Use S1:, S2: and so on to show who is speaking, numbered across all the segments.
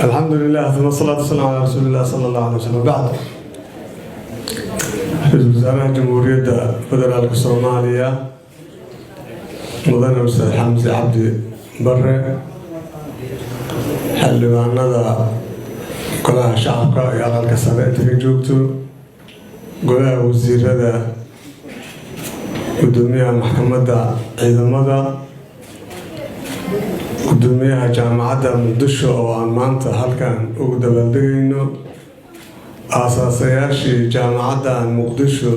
S1: الحمد لله ثم الصلاة والسلام على رسول الله صلى الله عليه وسلم بعد. Ra-iisul Wasaaraha Jamhuuriyadda Federaalka Soomaaliya, Mudane Ustaad Xamse Cabdi Bare, xildhibaanada Golaha Shacabka iyo Aqalka Sare inta ka joogto, Golaha Wasiirada, Gudoomiyaha Maxkamadda Ciidamada, Gudoomiyaha Jaamacadda Muqdisho oo aan maanta halkan ugu dabaaldegayno, aasaasayaashii Jaamacaddan Muqdisho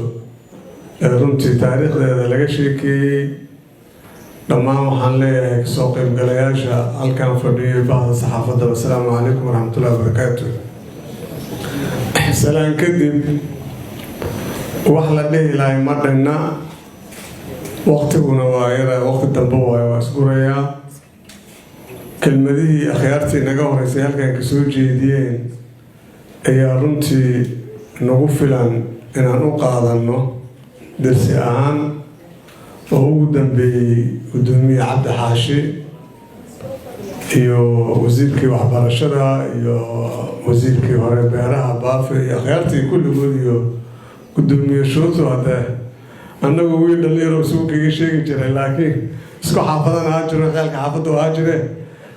S1: ee runtii taariikhdeeda laga sheekeeyey, dhammaan waxaan leeyahay kasoo qeybgalayaasha halkan fadhiyo, bahda saxaafadda, assalaamu calaykum waraxmatullahi wabarakaatu. Salaan kadib, wax la dhihi lahay ma dhinna, waqtiguna waa yara, waqti dambe waayo, waa isgurayaa. Kelmadihii akhyaartii naga horeysay halkan kasoo jeediyeen ayaa runtii nagu filan inaan u qaadano darsi ahaan, oo ugu dambeeyey Gudoomiye Cabdi Xaashi iyo wasiirkii waxbarashada iyo wasiirkii hore beeraha Baafe iyo akhyaartii kulligood iyo Gudoomiye Shuuto. Hadee annagu wiil dhalinyaro isugu kaga sheegi jiray, laakiin isku xaafadan ahaa jiro, xeelka xaafadda ahaa jire.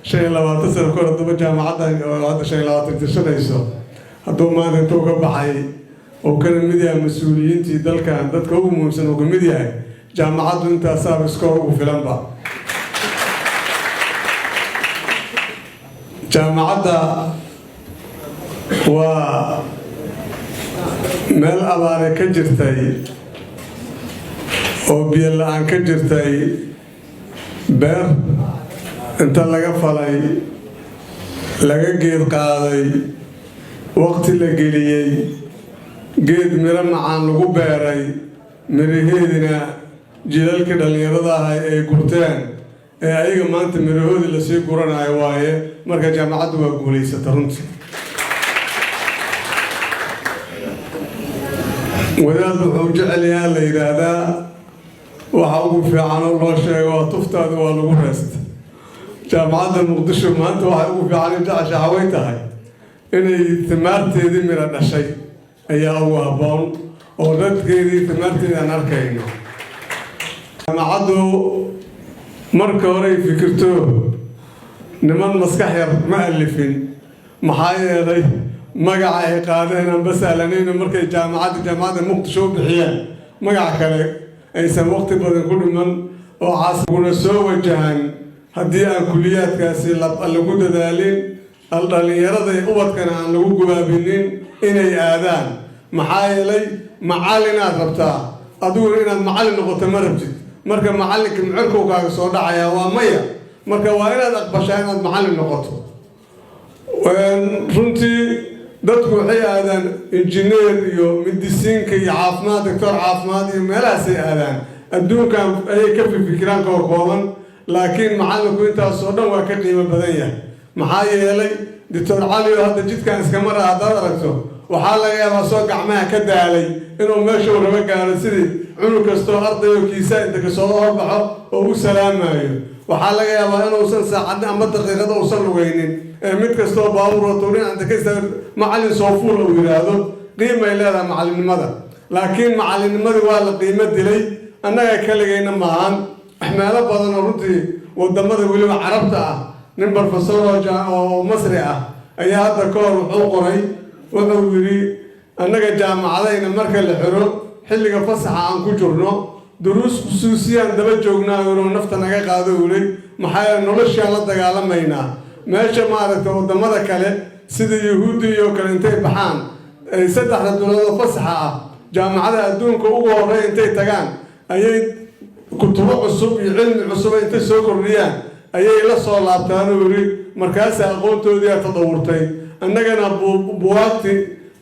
S1: 25 sano kahor haddaba jaamacadda oo hadda 25 tirsanayso, hadduu maanta intuu ka baxay oo kana mid yahay mas-uuliyiintii dalkan dadka ugu muhiimsan uu ka mid yahay, jaamacaddu intaasaaba iskoor ugu filanba. Jaamacadda waa meel abaare ka jirtay oo biyo la-aan ka jirtay, beer inta laga falay, laga geed qaaday, waqti la geliyey, geed miro macaan lagu beeray, miraheedina jiilalkii dhallinyarada ahay ay gurteen ee ayaga maanta mirahoodii lasii guranayo waaye. Marka jaamacaddu waa guulaysata runtii. Wadaad wuxuu jecel yahaa la yidhaahdaa waxa ugu fiican oo loo sheego waa tuftaadu waa lagu reesta. Jaamacadda Muqdisho maanta waxay ugu fiican in jeceshaha way tahay inay timaarteedii miro dhashay ayaa ugu habboon oo dadkeedii timaarteedii aan arkayno. Jaamacaddu marka hore ay fikirto, niman maskax yar ma alifin, maxaa yeelay magaca ay qaadeen aanba sahlanayno. Markay jaamacadda Muqdisho u bixiyeen, magac kale aysan waqti badan ku dhiman oo caasiguna soo wajahan haddii aan kuliyaadkaasi lagu dadaalin, dhalinyarada ubadkana aan lagu gubaabinin inay aadaan. Maxaa yeelay macallinaad rabtaa adiguna inaad macallin noqoto ma rabtid. Marka macallinka mucerkow kaaga soo dhacayaa waa maya. Marka waa inaad aqbashaa inaad macallin noqoto. Runtii dadku waxay aadaan injineer iyo medicine-ka iyo caafimaad, doctor caafimaad iyo meelahaasay aadaan, adduunkan ayay ka fikiraan koo kooban. Laakiin macallinku intaasoo dhan waa ka qiimo badan yahay. Maxaa yeelay Doctor Cali oo hadda jidkan iska mara haddaad aragto, waxaa laga yaabaa soo gacmaha ka daalay inuu meesha uu raba gaaro, sidii cunug kastoo ardayo kiisa inta kasoo horbaxo oo u salaamayo. Waxaa laga yaabaa inuusan saacadna ama daqiiqada uusan lugaynin ee mid kastoo baabuur wato dhinac inta ka istaago, "Macallin, soo fuul," uu yidhaahdo. Qiimay leedahay macallinnimada, laakiin macallinnimadii waa la qiimo dilay. Annaga kaligayna maahan, meelo badan oo runtii wadamada weliba Carabta ah. Nin professor oo Masri ah ayaa hadda ka hor wuxuu qoray, wuxuu yidhi: "Annaga jaamacadayna marka la xiro, xilliga fasaxa aan ku jirno, duruus khusuusiyaan daba joognaa inuu nafta naga qaado," yidhi. "Maxaa yeele noloshaan la dagaalamaynaa." Meesha maaragtay wadamada kale sida Yuhuuddi iyo kale intay baxaan ay 3da biloodoo fasaxa ah jaamacada adduunka ugu horey intay tagaan ayay kutubo cusub iyo cilmi cusub intay soo kordhiyaan ayay la soo laabtaan, uu yidhi. Markaasa aqoontoodii aa tadawurtay. Annagana buwaagti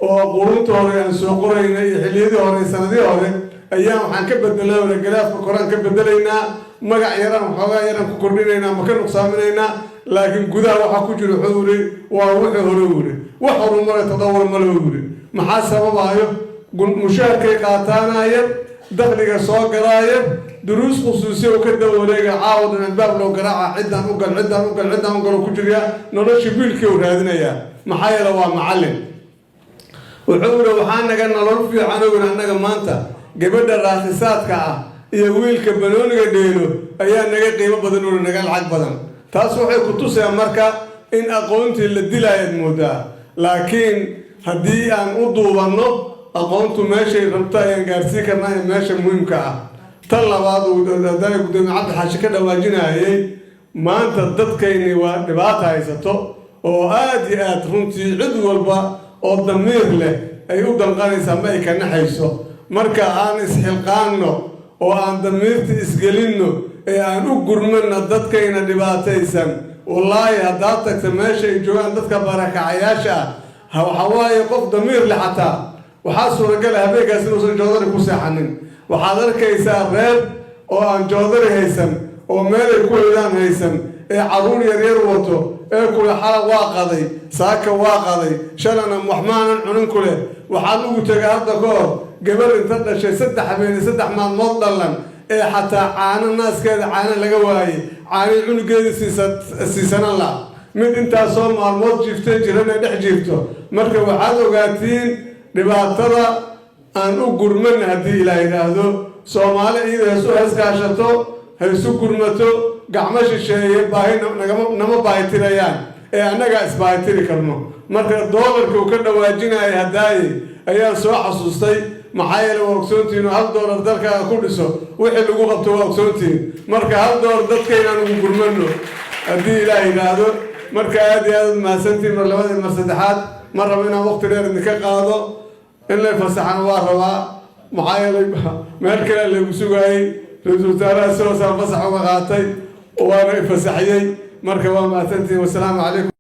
S1: oo qurunta hore aan soo qoraynay iyo xilliyadii hore, sanadihii hore, ayaan waxaan ka bedelnaa galaafka koraan ka bedelaynaa, magac yaraan waxoogaa yaraan ku kordhinaynaa ma ka nuqsaaminaynaa, laakiin gudaha waxaa ku jira, wuxuu yidhi, waa wixii hore, uu yidhi. Wax horumare tadawur male, uu yidhi. Maxaa sababaayo? Mushaharkay qaataanaya, dakhliga soo galaaya. Duruus khusuusiya uu ka daba wareega, caawadan albaab loo garaaca, ciddaan u gal, ciddaan u gal, ciddaan u gal ku jiryaa, noloshii biilkii uu raadinayaa. Maxaa yeele, waa macallin. Wuxuu yidhi, waxaa naga nolol fiican oo yidhi annaga maanta gabadha raakhisaadka ah iyo wiilka banooniga dheelo ayaa naga qiimo badan oo naga lacag badan. Taas waxay ku tusayaan marka in aqoontii la dilaayaad moodaa, laakiin haddii aan u duubanno, aqoontu meeshay rabto ayaan gaarsiin karnaa iyo meesha muhiimka ah. Tan labaad uu haddana Gudoomiye Cabdi Xaashi ka dhawaajinayay, maanta dadkayni waa dhibaata haysato oo aada iyo aad runtii cid walba oo damiir leh ay u danqanaysa ama ay ka naxayso. Marka aan isxilqaanno oo aan damiirta isgelinno ee aan u gurmano dadkayna dhibaataysan. Wallaahi, haddaad tagta meesha ay joogaan dadka barakacayaasha ah, waxaa waaye qof damiir leh xataa waxaa suuragala habeenkaas inuusan joodari ku seexanin. Waxaad arkaysaa reer oo aan joodari haysan oo meelay ku hoydaan haysan, ee carruur yaryar wato, ee kule xala waa qaday, saaka waa qaday, shalana wax maanan cunin ku leh. Waxaan ugu tegay hadda ka hor gabar inta dhashay 3 habeen, 3 maalmood dhallan, ee xataa caano naaskeeda caano laga waayey, caanay cunugeeda siisanan la mid intaasoo maalmood jiiftay, jiran ee dhex jiifto. Marka waxaad ogaatiin dhibaatada aan u gurmana. Haddii Ilaah yidhaahdo, Soomaali iyada haysu heeskaashato, haysu gurmato. Gacmo shisheeye baahi nagama nama baahitirayaan ee annagaa isbaahitiri karno. Marka doolarka uu ka dhawaajinaya haddaaye ayaan soo xasuustay. Maxaa yeele, waa ogsoontihiin, $1 dalkaaga ku dhiso wixii lagu qabto, waa ogsoontihiin. Marka $1 dadkaynaan ugu gurmano, haddii Ilaah yidhaahdo. Marka aad iyo aad mahadsantihiin mar labada, mar saddexaad. Ma rabo inaan waqti dheer idinka qaado. In lay fasaxana waa rabaa, maxaa yeelay meel kale lagu sugaayey. Ra-iisul wasaaraha sidoosaan fasax uga qaatay, waana ifasaxiyey. Marka waa mahadsantihiin. Wasalaamu calaykum.